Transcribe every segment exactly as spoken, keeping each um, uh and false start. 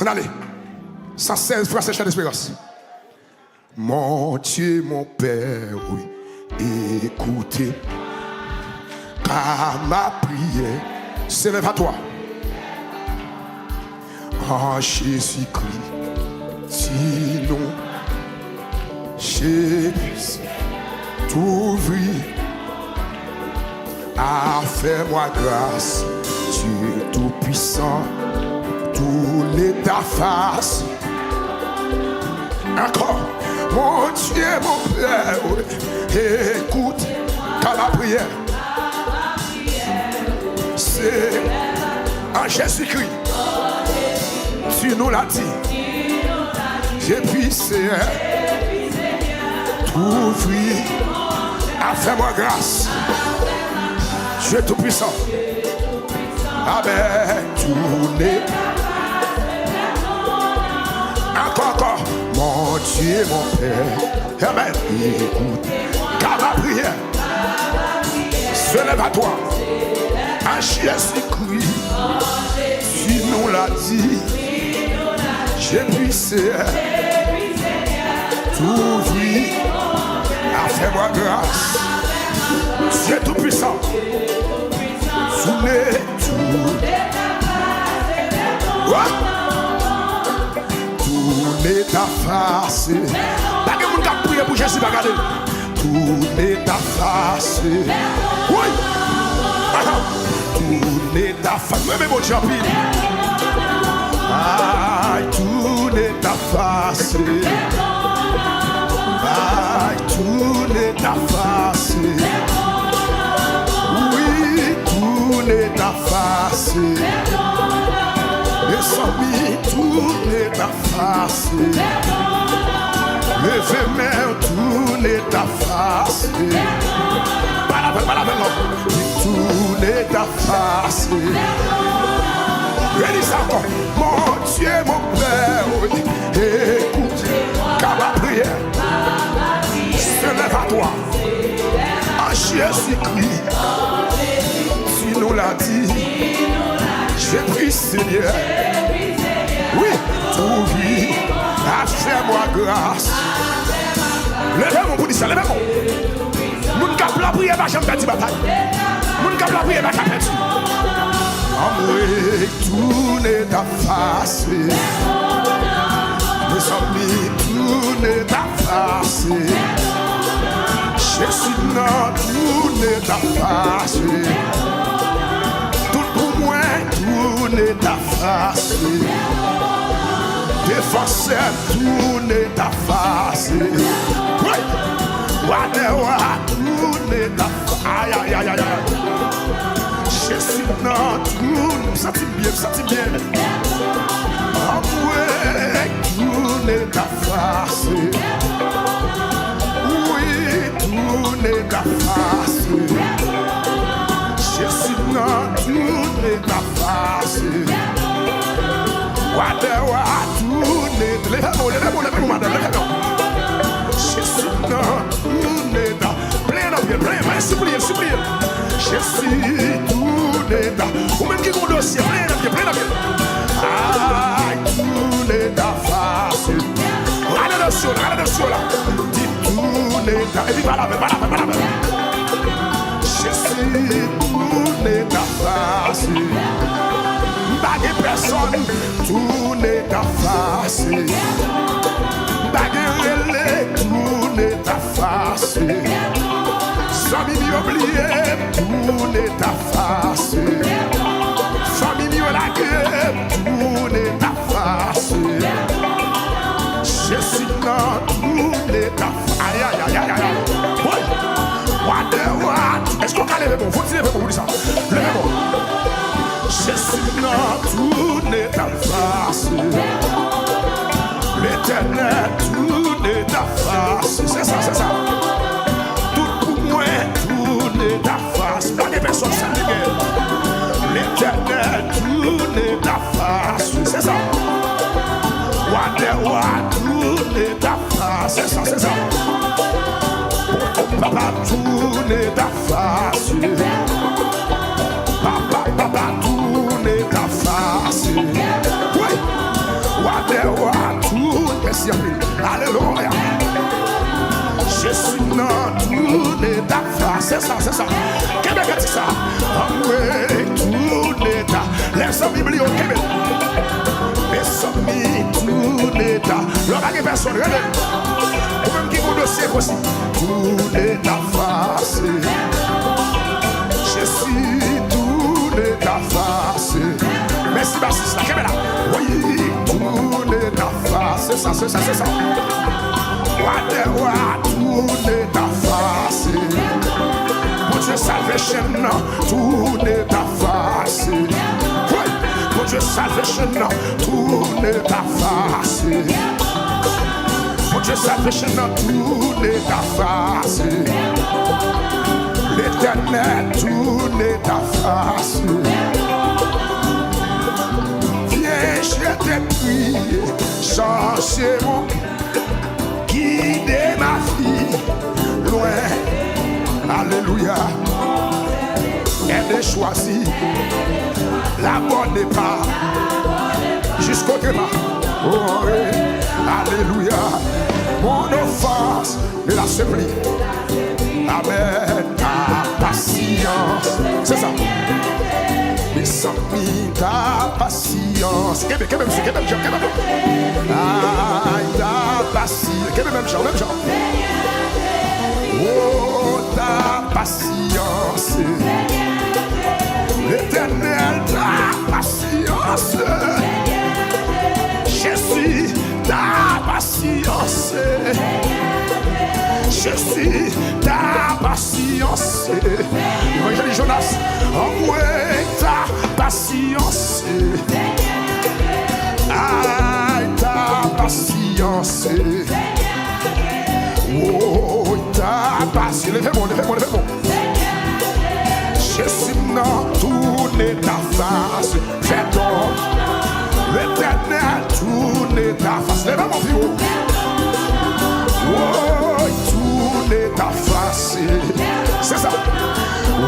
Ann ale. San sèz, Fransè Chan Desperans. Mon Dieu, mon Père, oui, écoutez, car ma prière s'élève à toi. En Jésus-Christ, dis-nous, je puisse t'ouvrir. Ah, fais-moi grâce, Dieu Tout-Puissant, tourne ta face. Encore. Mon Dieu, mon Père, écoute, car ma prière, c'est en Jésus-Christ. Tu nous l'as dit. Et puis, Seigneur, t'ouvrir, ah, fais-moi grâce. Dieu Tout-Puissant. Amen. Tourner. Encore, encore. Mon Dieu, mon Père. Amen. Écoute. Car ma prière s'élève à toi. En Jésus-Christ, tu nous l'as dit. Je puis, Seigneur, t'ouvrir. Ah, fais-moi grâce. Dieu Tout-Puissant. Tourner, tourner. Ouais. Tourner ta face. Pa gen moun k ap priye pou Jezi pa gade. Tourner ta face. Wi. Aha. Tourner ta face. Mwen renmen Bondye anpil. Ay, tourner ta face. Ay, tourner ta face. Wi, tourner ta face. Mezanmi, tourner ta face. Leve men, tourner ta face. Pale avè l, pale avè l non. Tourner ta face. Redi sa ankò. Mon Dieu, mon Père, écoute, car ma prière s'élève à toi. En Jésus-Christ, tu nous l'as dit. Je prie, Seigneur. Oui, t'ouvrir, ah, fais-moi grâce. Leve men w pou di sa, leve men w. Moun k ap lapriyè pa janm pèdi batay. Moun k ap lapriyè pa ka pèdi. Anmwe, tourner ta face. Mezanmi, tourner ta face. Jezi nan, tourner ta face. Tout pou mwen, tourner ta face. Defansè, tourner ta face. Wi. Wa dè wa, tourner ta face. Ay, ay, ay, ay, ay. Jezi nan, tourner. M santi m byen, m santi m byen. Anmwe, tourner ta face. Wi, tourner ta face. Jezi nan, tourner ta face. Wa dè wa, tourner. Leve men w, leve men w, leve men w, madanm, leve men w. Jezi nan, tourner ta. Plenyen nan pye l, plenyen, plenyen, sipliye l, sipliye l. Jezi, tourner ta. Ou menm ki gon dosye, plenyen nan pye, plenyen nan pye. Ay, tourner ta face. Rale dosye w la, rale dosye w la. Di tourner ta. Epi pale avè l, pale avè l, pale avè l. Jezi, tourner ta face. M pa gen pèsòn, tourner ta face. M pa gen rele, tourner ta face. Zanmi m yo bliye m, tourner ta face. Fanmi m yo lage m, tourner ta face. Jezi nan, tourner ta face. Ay, ay, ay, ay, ay, ay. Woy! Wa dè wa. Èske w ka leve men w? Fò w ti leve men w pou di sa. Leve men w. Jezi nan, tourner ta face. Letènèl, tourner ta face. Se sa, se sa. Tout pou mwen, tourner ta face. Pa gen pèsòn, sèl li gen. Letènèl, tourner ta face. Se sa. Wa dè wa, tourner ta face. Se sa, se sa. Oh, oh, papa, tourner ta face. Papa, papa, tourner ta face. Wi. Alelouya. Jezi nan toune ta fas. Se sa, se sa. Kenbe kantik sa. Anmwe toune ta. Lèv zanmi m li yo, kenbe. Mezanmi, toune ta. Lè w pa gen pèsòn, rele. Ou menm ki gon dosye konsi. Toune ta fase. Jezi, toune ta fase. Mèsi basis la, kenbe la. Wi, toune ta fase. Se sa, se sa, se sa. Wa dè wa, toune ta fase. Bondye Salvation nan, toune ta fase. Wi, Bondye Salvation nan, toune ta fase. Bondye Salvation nan, toune ta fase. Letènèl, toune ta fase. Vyen jete pri, chanje mon kè, gide ma vi lwen. Alelouya. Aide choisi la bonne part jusqu'au départ. Oh, oui. Alelouya. Mon offense ne la sépli. Amen. Ta pasyans. Se sa. Mezanmi, ta pasyans. Kenbe, kenbe, mesye, kenbe, mesye, kenbe. Ay, ta pasyans. Kenbe menm jan, menm jan. Oh, ta pasyans. Letènèl, ta pasyans. Jezi, ta pasyans. Jezi, ta pasyans. Evanjelis Jonas, anmwe ta pasyans. Ay, ta pasyans. Woy, ta pasyans. Leve men w, leve men w, leve men w. Jezi m nan, toune ta fas. Fè ton Letènèl, toune ta fas. Leve men w pi wo. Woy, toune ta fas. Se sa.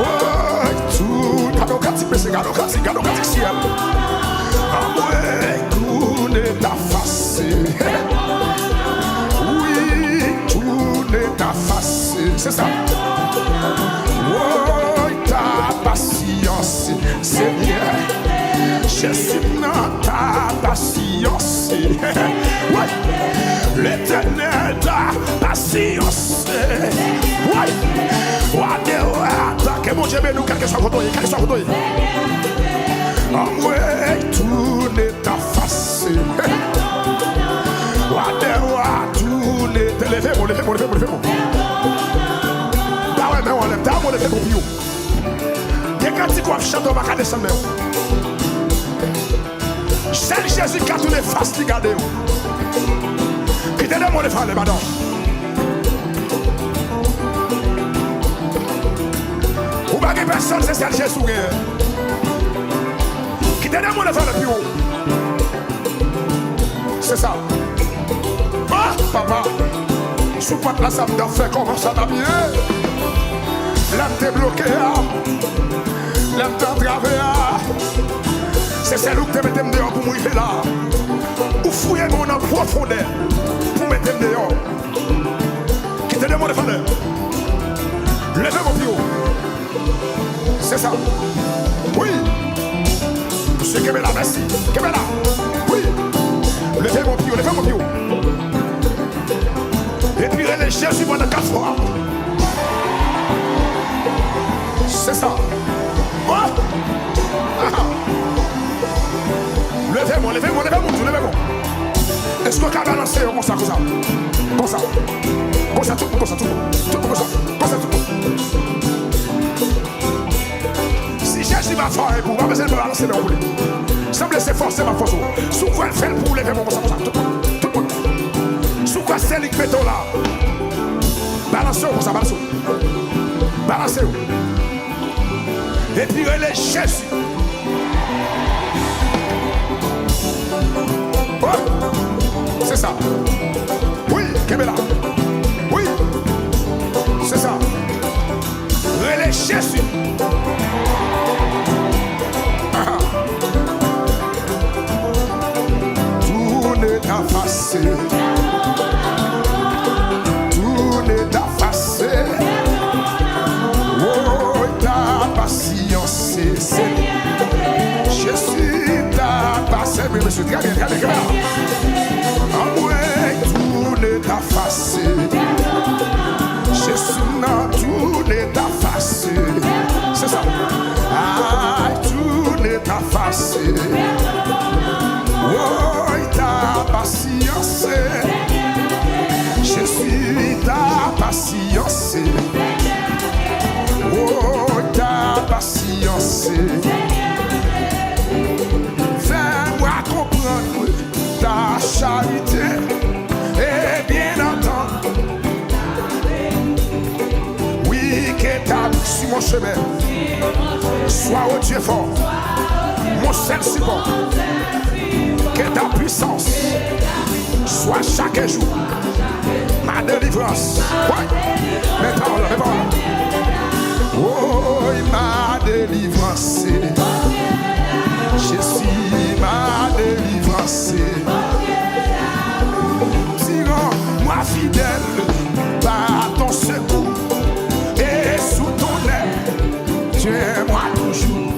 Woy, tou-, gade yon kantik, mesye, gade yon kantik, gade yon kantik syèl. Anmwe, toune ta fas. Wi, toune ta fas. Se sa. Woy, ta pasyans, Senyè. Jezi m nan, ta pasyans. Woy, Letènèl, ta pasyans. Woy, wa dè wa, ta ke Bondye beni w, kèlkeswa kote w ye, kèlkeswa kote w ye. Anmwe, toune ta fas. Wa dè wa, toune. Te leve men w, leve men w, leve men w, leve men w. Ta wè men w anlè, ta wè men w leve men w pi wo. Gen kantik w ap chante, w pa ka desann men w. Sèl Jezi ka tounen fas li gade w. Kite demen w leve anlè, madanm. Ou pa gen pèsòn, se sèl Jezi w genyen. Kite demen w leve anlè pi wo. Se sa. Ah, papa. Sou pòt la, sa m t ap fè, kòman sa t ap ye? Lè m te bloke a, lè m te antrave a, se sèl ou k te mete m deyò pou m rive la. Ou fouye men w nan pwofondè pou mete m deyò. Kite demen w leve anlè. Leve men w pi wo. Se sa. Wi. Mesye, kenbe la, mèsi. Kenbe la. Wi. Leve men w pi wo, leve men w pi wo. Epi rele Jezi pandan kat fwa. Se sa. Oh! Leve men w, leve men w, leve men w, leve men w. Èske w ka balanse yo konsa, konsa? Konsa. Konsa, tout moun konsa, tout moun. Tout moun konsa. Konsa, tout moun. Si Jezi pa fè anyen pou ou, pa bezwen balanse men w pou li. Sanble se fòse m ap fòse w. Si w kwè l fè l pou ou, leve men w konsa, konsa. Tout moun. Tout moun. Si w kwè se li k mete w la, balanse w konsa, balanse w. Balanse w. Epi rele Jezi. Oh! Se sa. Wi, kenbe la. Wi. Se sa. Rele Jezi. Aha. Toune ta fas. Jezi, trè byen, trè byen, kenbe la. Anmwey, tout nèt efase. Jezi nan tout nèt efase. Se sa. Ay, tout nèt efase. Woy, ta pasyanse. Jezi, ta pasyanse. Woy, ta pasyanse. Fè mwen konprann ta charité. Et bien entendu, oui, que ta sur mon chemin. Sois, ô Dieu, fort, mon seul support. Que ta puissance soit chaque jour ma délivrance. Woy! Men pawòl la, men pawòl la. Woy, ma délivrance. Jezi, ma délivrance. Di, rends-moi fidèle par ton secours et sous ton aile. Tiens-moi toujours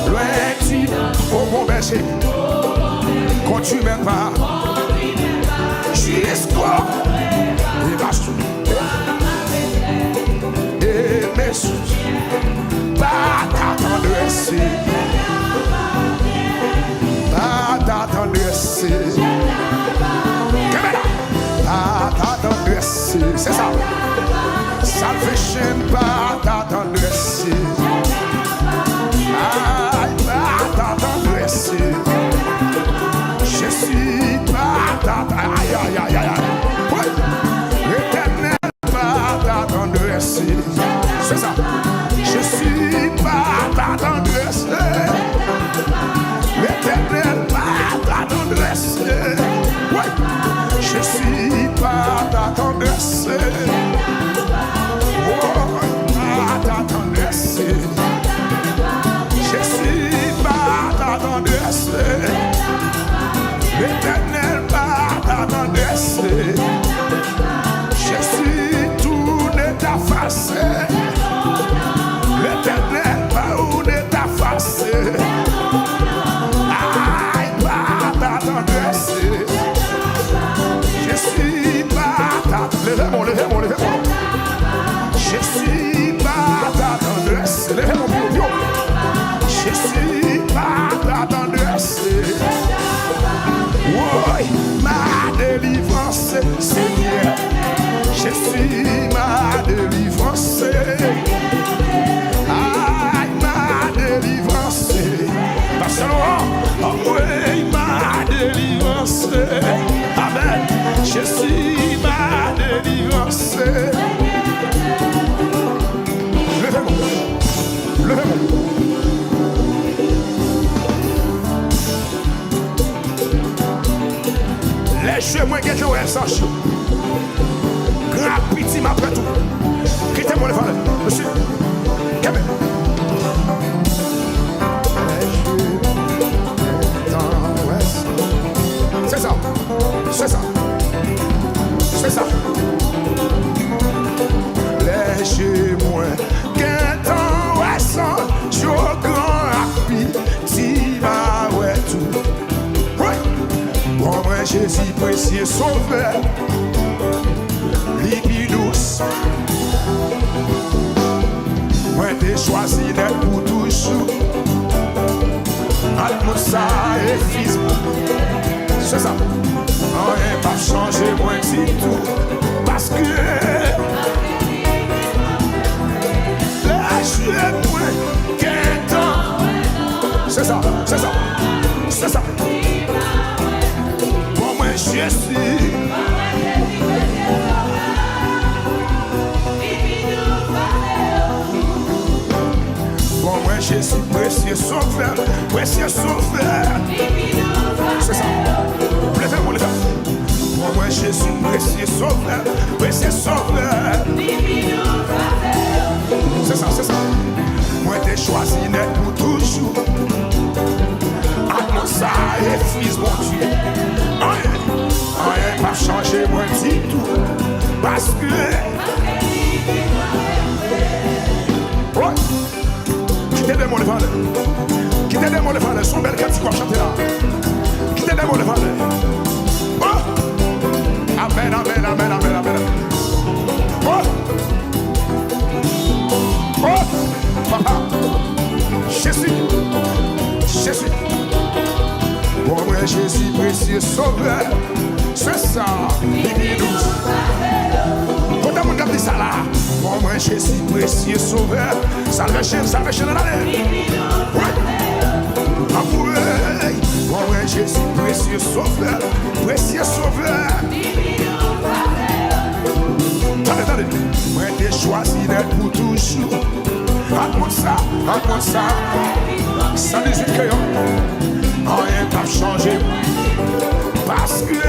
loin du, ô bon berger, conduis mes pas jusqu'au débat. Et mes soucis par ta tendresse, par ta tendresse. Kenbe la. Par ta tendresse. Se sa. Salvation par ta tendresse. Ay, par ta tendresse. Jezi, par ta, ay, ay, ay, ay, ay. Woy. Letènèl, par ta tendresse. Se sa. Jezi, par ta tendresse. Letènèl, par ta tendresse. Woy. Jezi, par ta tendresse. Woy, par ta tendresse. Jezi, par ta tendresse. Letènèl, par ta tendresse. Jezi, tout nèt efase. Letènèl, par ou nèt efase. Ay, par ta tendresse. Jezi, par ta, leve men w, leve men w, leve men w. Jezi, par ta tendresse. Leve men w pi wo, pi wo. Jezi, par ta tendresse. Woy, ma délivrance, Seigneur. Jezi, ma délivrance. Ay, ma délivrance. Pastè Laurent, anmwey ma délivrance. Amen. Jezi, ma délivrance. Leve men w. Leve men w. Lè je mwen gentan wè zanj yo. Gran ak piti, m ap wè tou. Kite mwen leve ale. Mesye, kenbe. Lè je mwen gentan wè zanj. Se sa. Se sa. Se sa. Lè je mwen gentan wè zanj yo, gran ak piti, m a wè tou. Wi. Ban mwen Jezi, presye Sovè, li pi dous. Mwen te chwazi nèt pou toujou ant moun sa e fis. Se sa. Anyen p ap chanje mwen ditou. Paske lè je mwen gentan. Se sa, se sa, se sa. Ban mwen Jezi. Ban mwen Jezi, presye Sovè, presye Sovè. Se sa. Leve men w, leve men w. Ban mwen Jezi, presye Sovè, presye Sovè. Se sa, se sa. Mwen te chwazi nèt pou toujou. Ak non sa e Fis Bondye. Anyen, anyen p ap chanje mwen ditou. Paske, wi. Kite demon leve anlè. Kite demon leve anlè. Se yon bèl kantik w ap chante la. Kite Leve men w, leve men w. Oh! Amèn, amèn, amèn, amèn, amèn. Oh! Oh! Papa! Jezi! Jezi! Bon, mwen Jezi presye Sovè, se sa, li pi dous. Kote moun k ap di sa la? Bon, mwen Jezi presye Sovè. Salvation, salvation, ale. Wi. Anmwey. Bon, mwen Jezi presye Sovè, presye Sovè. Tande, tande. Mwen te chwazi nèt pou toujou. Ak moun sa, ak moun sa. San dizuit kreyòl. Anyen p ap chanje. Paske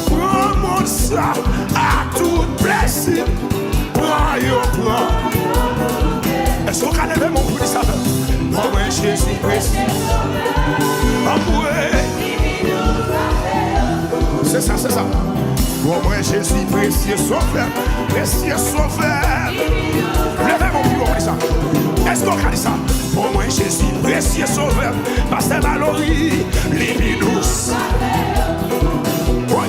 pran moun sa ak tout blesi. Pran yo, pran. Èske w ka leve men w pou di sa? Bon, mwen Jezi presye. Anmwey. Se sa, se sa. Bon, mwen Jezi presye Sovè, presye Sovè. Leve men w pi wo pou di sa. Èske w ka di sa? Bon, mwen Jezi presye Sovè. Pastè Malory, li pi dous. Wi.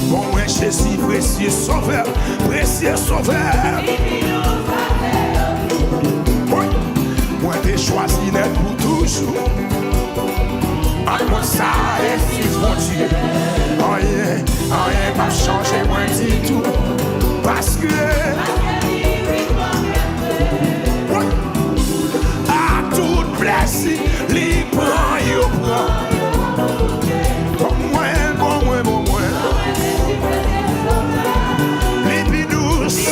Bon, mwen Jezi presye Sovè, presye Sovè. Wi. Mwen te chwazi nèt pou toujou. Ak moun sa, e fis Bondye. Anyen, anyen p ap chanje mwen ditou. Paske, wi. A tout blesi, li pran yo pran. Bon mwen, bon mwen, bon mwen. Li pi dous.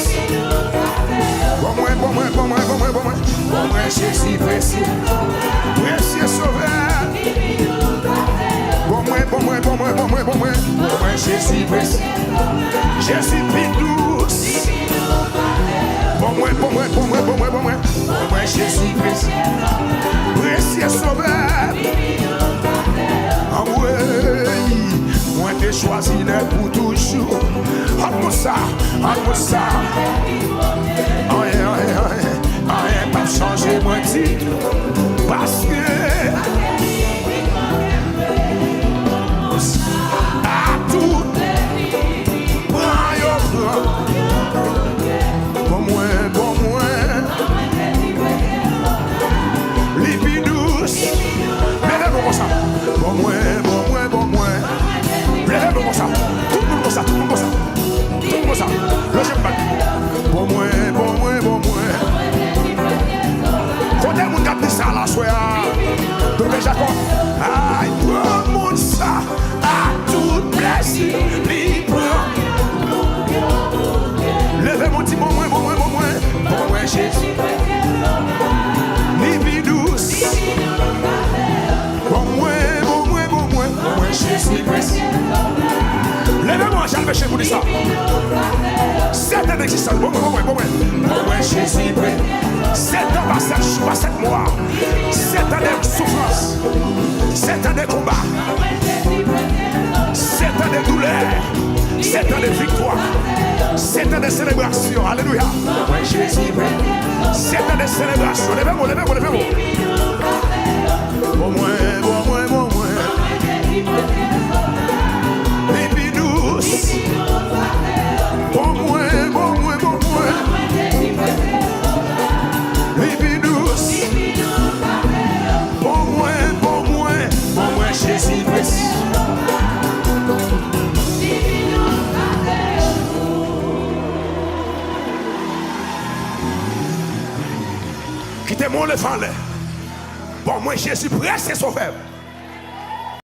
Bon mwen, bon mwen, bon mwen, bon mwen, bon mwen. Bon mwen, Jezi presye. Presye Sovè. Bon mwen, bon mwen, bon mwen, bon mwen, bon mwen. Bon mwen, Jezi presye. Jezi pi dous. Bon mwen, bon mwen, bon mwen, bon mwen, bon mwen. Bon mwen, Jezi presye. Presye Sovè. Anmwey, mwen te chwazi nèt pou toujou. Ak moun sa, ak moun sa. Anyen, anyen, anyen, anyen p ap chanje mwen ditou. Paske a tout pran yo pran. Bon mwen, bon mwen. Li pi dous. Leve men w konsa. Bon mwen, bon mwen, bon mwen. Leve men w konsa. Tout moun konsa, tout moun konsa. Tout moun konsa. Lonje m bat. Bon mwen, bon mwen, bon mwen. Kote moun k ap di sa la aswè a? Doktè Jakòb. Ay, pran moun sa. A tout blesi, li pran. Leve men w di, bon mwen, bon mwen, bon mwen. Bon mwen, Jezi. Li pi dous. Bon mwen, bon mwen, bon mwen. Bon mwen, Jezi presye. Leve men w, anj al peche pou di sa. Sèt an degzistans. Bon mwen, bon mwen, bon mwen. Bon mwen, Jezi presye. Sèt an pa sèt jou, pa sèt mwa. Sèt an de soufrans. Sèt an de konba. Sèt an de doulè. Sèt an de viktwa. Sèt an de selebrasyon. Alelouya. Sèt an de selebrasyon. Leve men w, leve men w, leve men w. Bon mwen, bon mwen, bon mwen. Li pi dous. Bon mwen, bon mwen, bon mwen. Li pi dous. Bon mwen, bon mwen, bon mwen, Jezi presye. Kite men w leve anlè. Bon mwen, Jezi presye Sovè m.